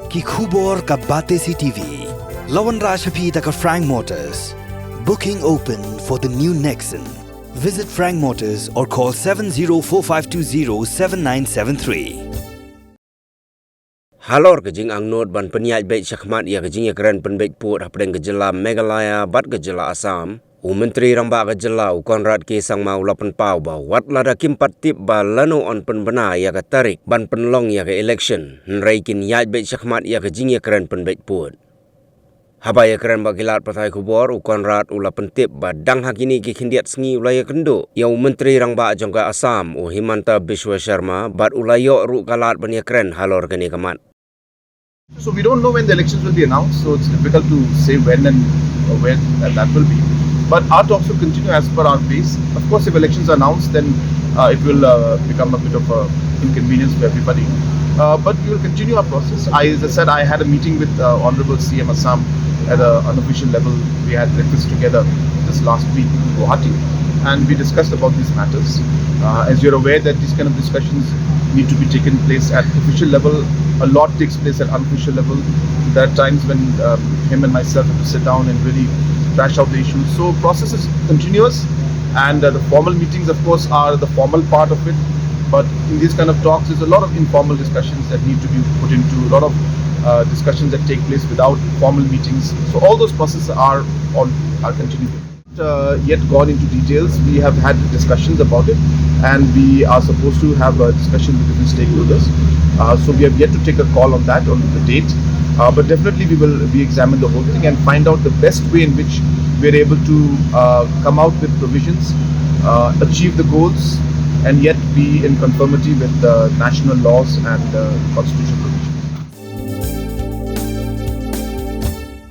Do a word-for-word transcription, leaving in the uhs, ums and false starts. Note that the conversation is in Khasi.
Ki khubor ka Batesi T V. La wanrah sha phi da ka Frank Motors. Booking open for the new Nexon. Visit Frank Motors or call seven zero four five two zero seven nine seven three. Halor ka jingangnud ban pynïaid beit shakhmat ïa ka jingïakren pynbeit pud hapdeng ka jylla Meghalaya bad ka jylla Assam, u Myntri Rangbah ka jylla u Conrad K Sangma u la pynpaw ba wat lada kim pat tip ba lano yn pynbna ïa ka tarik ban pynlong ïa ka election, hynrei kin ïaid beit shakhmat ïa ka jingïakren pynbeit pud. Haba ïakren bad ki lad pathai khubor, u Conrad u la pyntip ba dang ha kine ki khyndiat sngi u la ïakynduh ïa u Myntri Rangbah jong ka Assam, u Himanta Biswa Sharma, bad u la ïoh ruh ka lad ban ïakren halor kane ka mat. So we don't know when the elections will be announced, so it's difficult to say when and where that, that will be. But our talks will continue as per our pace. Of course, if elections are announced, then uh, it will uh, become a bit of a inconvenience for everybody. Uh, but we will continue our process. I, as I said, I had a meeting with uh, Honorable C M Assam at an unofficial level. We had breakfast together this last week in Guwahati, and we discussed about these matters. Uh, as you're aware that these kind of discussions need to be taken place at official level. A lot takes place at unofficial level. There are times when um, him and myself have to sit down and really thrash out the issues. So process is continuous, and uh, the formal meetings, of course, are the formal part of it. But in these kind of talks, there's a lot of informal discussions that need to be put into, a lot of uh, discussions that take place without formal meetings. So all those processes are all are continuing. Uh, yet gone into details. We have had discussions about it, and we are supposed to have a discussion with different stakeholders. Uh, so we have yet to take a call on that, on the date. Uh, but definitely, we will re-examine the whole thing and find out the best way in which we are able to uh, come out with provisions, uh, achieve the goals, and yet be in conformity with the national laws and uh, constitutional provisions.